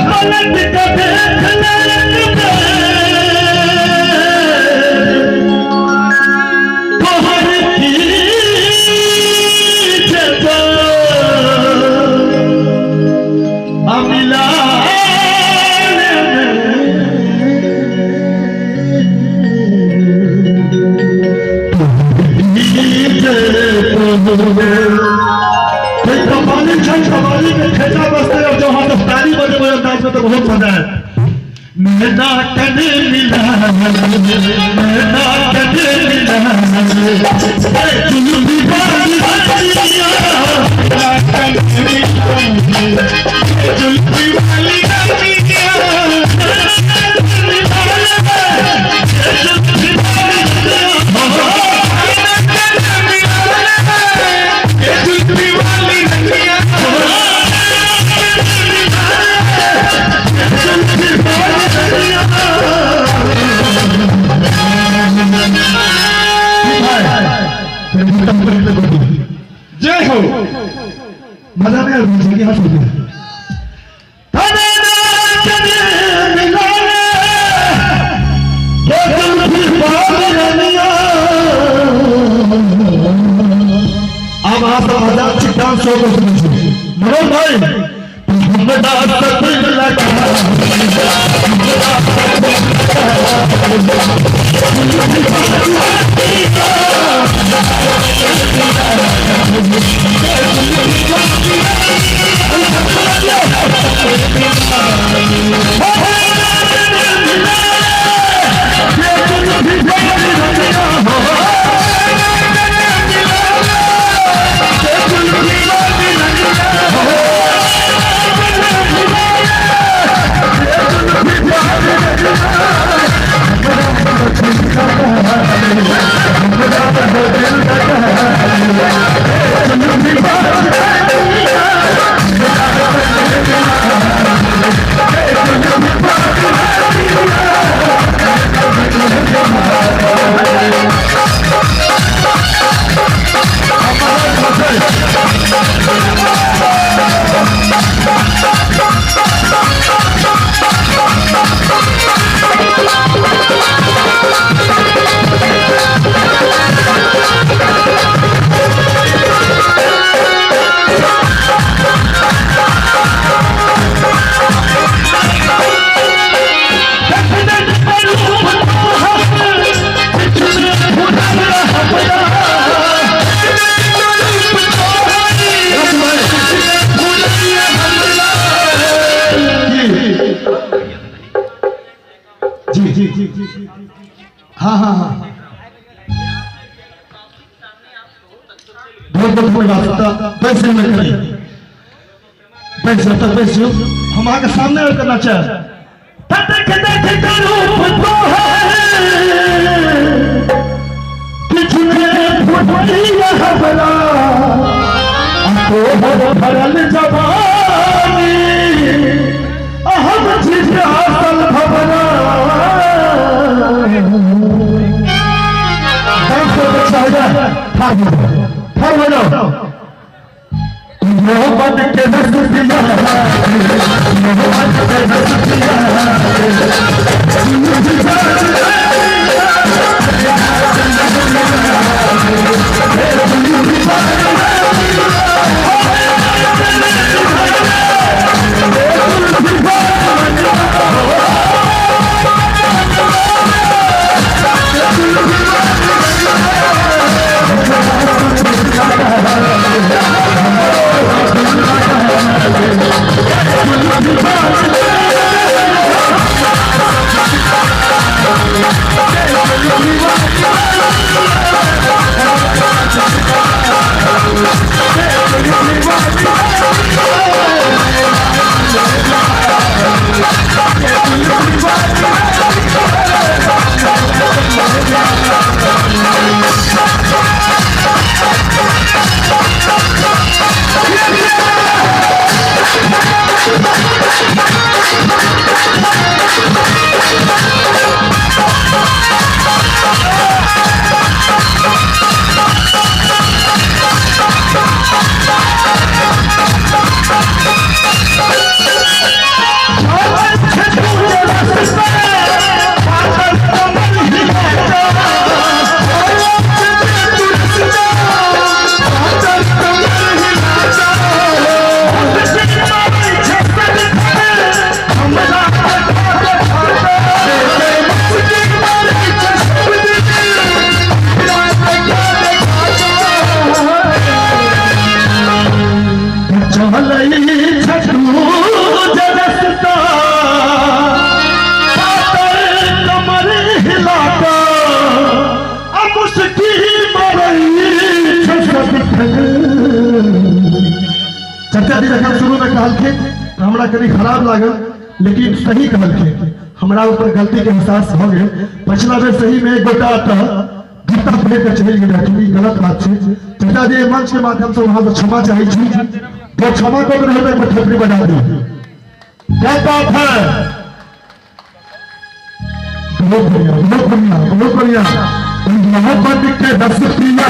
पलट के देख ले एक बेर, तोहर पीछे जो अमिला कपाली छै, कपाली के ठेका बजते और जो हम ताली बजे अंदाज में तो बहुत मजा है। नैना कने मिला, नैना कने मिला, अरे चुनरी वाली रंगिया, नैना कने मिला, चुनरी वाली रंगिया, चुनरी वाली रंगिया, जय हो। मजा नहीं आ रहा है, हाथ हो। अब आप आजाद से डांस हो मनोज भाई। जी जी जी, हाँ हाँ हाँ, बहुत बहुत धन्यवाद। पैसे में करिए, पैसे तक पैसे हम आगे सामने और करना चाहे। तक देख रूप तो है किछने फुटिया हबला, तो भरल जवानी अहम चीज असल भवना। ठाड़ हो जाओ। मोहब्बत के रस पिया, मोहब्बत के रस पिया, चलै छठू जरसता पातर कमर हिला कऽ आ मुस्की मारै छै सदिखन। चाचा जी जखन शुरू में कहलखिन तऽ हमरा कनि खराब लागल, लेकिन सही कहलखिन। हमरा ऊपर गलती के एहसास भऽ गेल। पछिला बेर सही में एक गोटा तऽ जूता पहिर कऽ चलि गेल रहथिन, ई गलत बात छै। चाचा जी, मंच के माध्यम से वहां से क्षमा चाहै छी। जो क्षमा कऽ देने होतै, एक थपड़ी बजा दी। क्या बात है! बहुत बढ़िया, बहुत बढ़िया, बहुत बढ़िया। मोहब्बत के रस पिया।